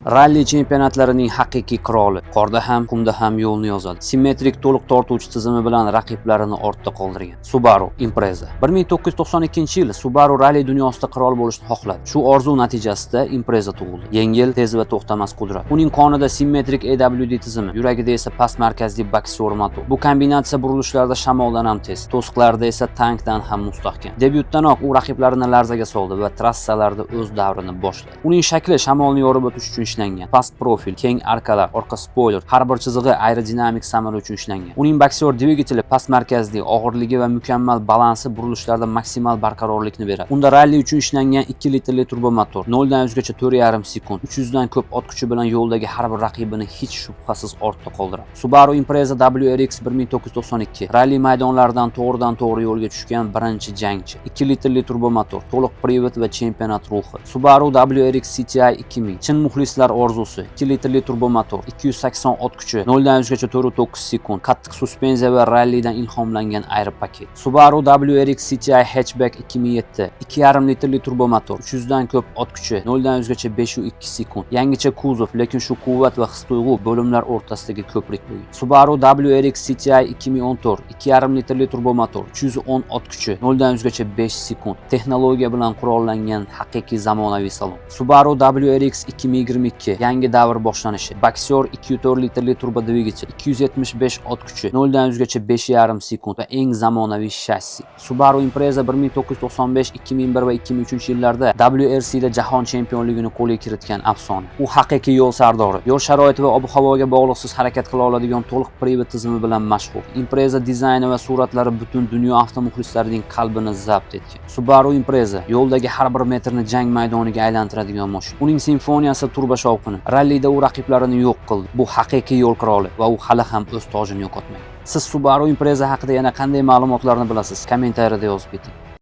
Ralli chempionatlarining haqiqiy qiroli. Qorda ham, qumda ham yo'lni yozadi. Simmetrik to'liq tortuvchi tizimi bilan raqiblarini ortda qoldirgan. Subaru Impreza. 1992-yil Subaru ralli dunyosida qirol bo'lishni xohladi. Shu orzu natijasida Impreza tug'ildi. Yengil, tez va to'xtamas qudrat. Uning qonida simmetrik AWD tizimi, yuragida esa past markazli boksyor motor. Bu kombinatsiya burilishlarda shamoldan ham tez, to'siqlarda esa tankdan ham mustahkam. Debyutdanoq u raqiblarini larzaga soldi va trassalarda o'z davrini boshladi. Uning shakli shamolni yorib o'tish uchun ishlangan. Past profil, keng arkalar, orqa spoiler, har bir chizig'i aerodinamik samara uchun ishlangan. Uning boksyor dvigateli past markazli, og'irligi va mukammal balansi burilishlarda maksimal barqarorlikni beradi. Unda ralli uchun ishlangan 2 litrli turbo motor 0 dan 100 gacha 4,5 sekund, 300 dan ko'p ot kuchi bilan yo'ldagi har bir raqibini hech shubhasiz ortda qoldiradi. Subaru Impreza WRX 1992 ralli maydonlaridan to'g'ridan to'g'ri yo'lga tushgan birinchi jangchi. 2 litrli turbo motor, to'liq privod va chempionat ruhi. Subaru WRX STI 2000 chin muxlislar orzusi. 2 litrli turbo motor, 280 ot kuchi, 0 dan 100 gacha 4,9 sekund, qattiq suspenziya va rallidan ilhomlangan aero paket. Subaru WRX STI Hatchback 2007 2,5 litrli turbo motor, 300 dan ko'p ot kuchi, 0 dan 100 gacha 5,2 sekund. Yangicha kuzov, lekin shu quvvat va his-tuyg'u bo'limlar o'rtasidagi ko'prik bo'lgan. Subaru WRX STI 2014 2,5 litrli turbo motor, 310 ot kuchi, 0 dan 100 gacha 5 sekund. Texnologiya bilan qurollangan haqiqiy zamonaviy salon. Subaru WRX 2022 yangi davr boshlanishi. Boksyor 2.4 litrli turbo dvigatel, 275 ot kuchi, 0 dan 100 gacha 5,5 sekund va eng zamonaviy shassi. Subaru Impreza 1995, 2001 va 2003 yillarda WRC da jahon chempionligini qo'lga kiritgan afsona. U haqiqiy yo'l sardori. Yo'l sharoiti va ob-havoga bog'liqsiz harakat qila oladigan to'liq privod tizimi bilan mashhur. Impreza dizayni va suratlari butun dunyo avtomuxlislarining qalbini zabt etgan. Subaru Impreza yo'ldagi har bir metrni jang maydoniga aylantiradigan mashina. Uning simfoniyasi turbo shovqini. Rallida u raqiblarini yo'q qildi. Bu haqiqiy yo'l qiroli va u hali ham o'z tojini yo'qotmagan. Siz Subaru Impreza haqida yana qanday ma'lumotlarni bilasiz? Kommentariyada yozib keting.